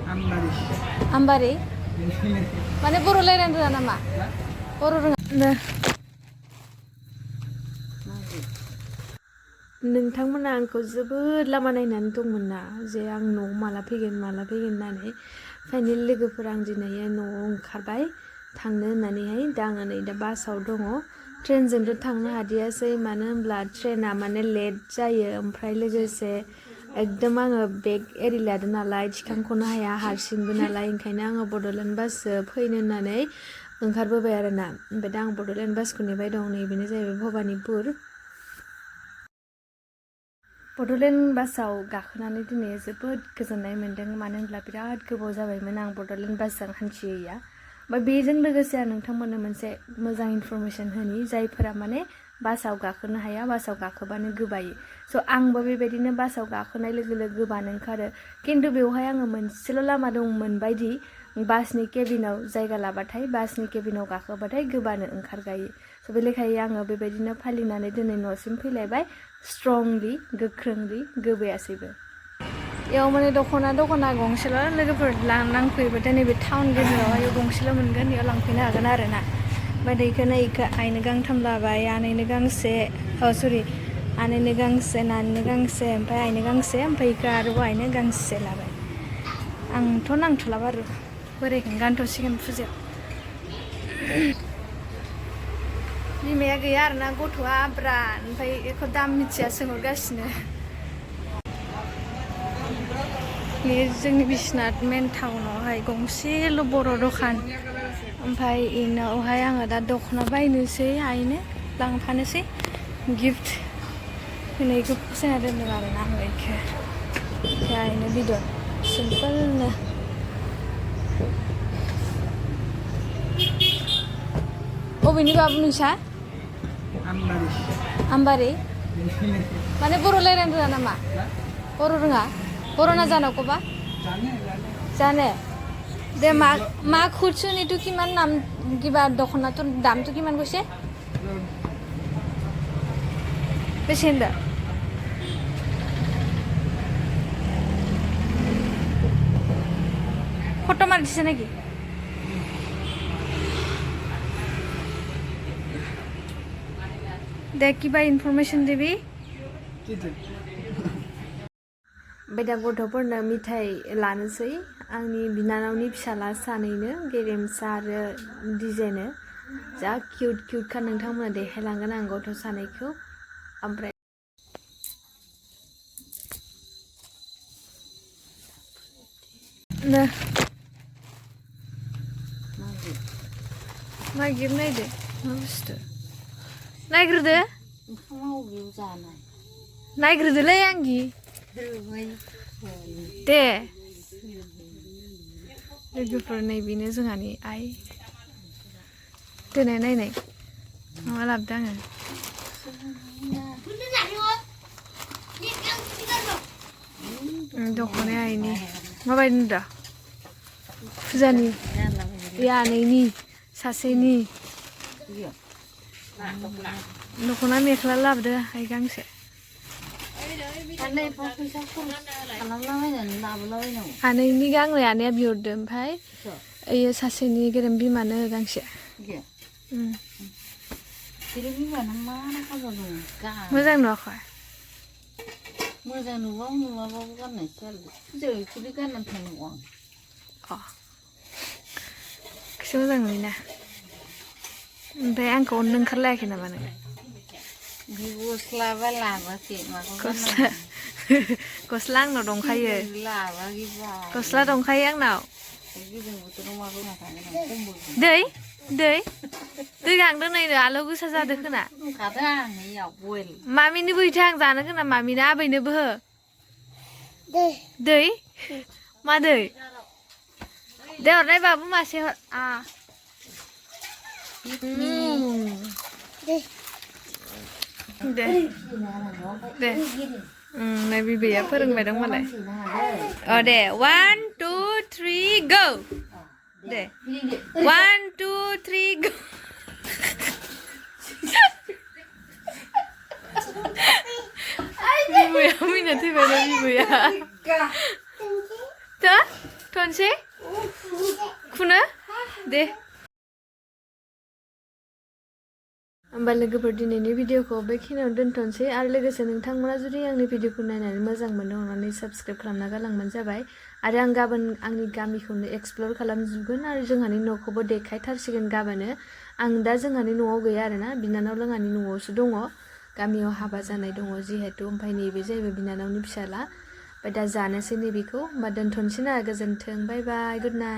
आम्बारि माने बर' रायज्लायनो रोङा नामा बर' रोङा नोंथांमोना आंखौ जोबोद लामा नायनानै दंमोन ना जे आं न'आव माला फैगोन होननानै फाइनेल लोगोफोरा आं दिनै न'आव ओंखारबाय थांनो होननानैहाय दा आङो नै दा बासाव दङ ट्रेनजोंथ' थांनो हादियासै मानो होनब्ला ट्रेना माने लेट जायो ओमफ्राय लोगोसे एकदम आङो बेग एरि लादों नालाय थिखांख'नो हाया हारसिंबो नालाय ओंखायनो आङो बड'लेण्ड बासजों फैनो होननानै ओंखारबोबाय आरोना ओमफ्राय दा आं बड'लेण्ड बासखौ नेबाय दं नैबेनो जाहैबाय भबानिपुर बड'लेण्ड बासाव गाखोनानै दिनै जोबोद गोजोननाय मोन्दों मानो होनब्ला बिराद गोबाव जाबायमोन आं बड'लेण्ड बासजों हान्थियैया ओमफ्राय बेजों लोगोसे आं नोंथांमोननो मोनसे मोजां इनफरमेसन होनि जायफोरा माने बासाव गाखोनो हाया बासाव गाखोबानो गोबायो स' आंबो बेबायदिनो बासाव गाखोनाय लोगो लोगो गोबानो ओंखारो खिन्थु बेवहाय आङो मोनसेल' लामा दंमोन बायदि बासनि केबिनाव जायगा लाबाथाय बासनि केबिनाव गाखोबाथाय गोबानो ओंखारगायो स' बे लेखायै आङो बेबायदिनो फालिनानै दिनै न'सिम फैलायबाय स्ट्रंलि गोख्रोंलि गोबायासैबो बेयाव माने दख'ना गंसेल' लोगोफोर नांफैबाथाय नैबे टाउन गेजेरावहाय गंसेल' मोनगोन बेयाव लांफैनो हागोन आरो ना ओमफ्राय बेखौ आइनो गांथाम लाबाय आनैनो गांसे सरि आनैनो गांसे नानिनो गांसे ओमफ्राय आइनो गांसे ओमफ्राय बेखौ आरोबाव आइनो गांसे लाबाय आंथ' नांथ'ला बारु बोरायखौनो गानथ'सिगोन फुजायाव बिमाया गैया आरोना गथ'आ आब्रा ओमफ्राय बेखौ दाम मिथिया सोंहरगासिनो बे जोंनि बिश्वनाथ मेन टाउनावहाय गंसेल' बर' दखान ओमफ्राय इनावहाय आङो दा दख'ना बायनोसै आइनो लांफानोसै गिफ्ट होनायखौ फसायना दोनदों आरोना आङो बेखौ आइनो बिदन सिम्पोलनो बबेनि बाबु नोंसा आम्बारि माने बर' रायज्लायनो रोङा नामा बर' रोङा बर' ना জানো জানে দে মাক সুধচোন এইটো কিমান নাম কিবা দখনাটোৰ দামটো কিমান কৈছে বেছি होनदों ফটো মাৰি দিছে নেকি দে কিবা ইনফরমেশন দিবি ओमफ्राय दा गथ'फोरनो मिथाइ लानोसै आंनि बिनानावनि फिसाला सानैनो गेरेमसा आरो दिजेनो जा किउटखा नोंथांमोना देखायलांगोन आं गथ' सानैखौ ओमफ्राय नागिर नायदो मा बुस्थु नायग्रोदो नायग्रोदोलै आंगि दे लोगोफोर नैबेनो जोंहानि आइ दोनाय नायनाय माबा लाबोदों आङो दख'नाया आइनि माबायदि नुदों फुजानि आनैनि सासेनि दख'ना मेख्ला लाबोदो आइ गांसे आनैनि गांनै आनैया बिहरदो ओमफ्राय ओइयो सासेनि गेरेम बिमानो गांसे मोजां नुवाखै मोजां नुवाबाबो गाननायसै आरो फुजायाव एक्चुवेलि गाननानै थांनांगौ आं एसे मोजां नुयोना ओमफ्राय आंखौ अननो ओंखारलायाखै नामा नों गस्लाबा लाबोआखै गस्ला आंनाव दंखायो गस्ला दंखायो आंनाव दै दै दै गांदों नै आलौ गोसा जादों खोना मामिनोबो हैथो आं जानो खोना मामिनो आबैनोबो हो दै मा दै दे हरनाय बाबु मासे हर दे दे नै बिबैया फोरोंबाय दं मालाय दे 1 2 3 गो दे 1 2 3 गो बिबैया मिना थैबाय ना बिबैया दा खनसे खुनो दे होमबा लोगोफोर दिनैनि भिडिअखौ बेखिनियाव दोनथ'नोसै आरो लोगोसे नोंथांमोना जुदि आंनि भिडिअखौ नायनानै मोजां मोनो अननानै साबस्क्राइब खालामना गालांबानो जाबाय आरो आं गाबोन आंनि गामिखौनो एक्सप्लर खालामजोबगोन आरो जोंहानि न'खौबो देखायथारसिगोन गाबोनो आं दा जोंहानि न'आव गैया आरोना बिनानाव लोंहानि न'आवसो दङ गामियाव हाबा जानाय दङ जिहेतु ओमफ्राय नैबे जाहैबाय बिनानावनि फिसाला ओमफ्राय दा जानोसै नैबेखौ होमबा दोनथ'नोसै ना गोजोन्थों बाय बाय गुड नाइट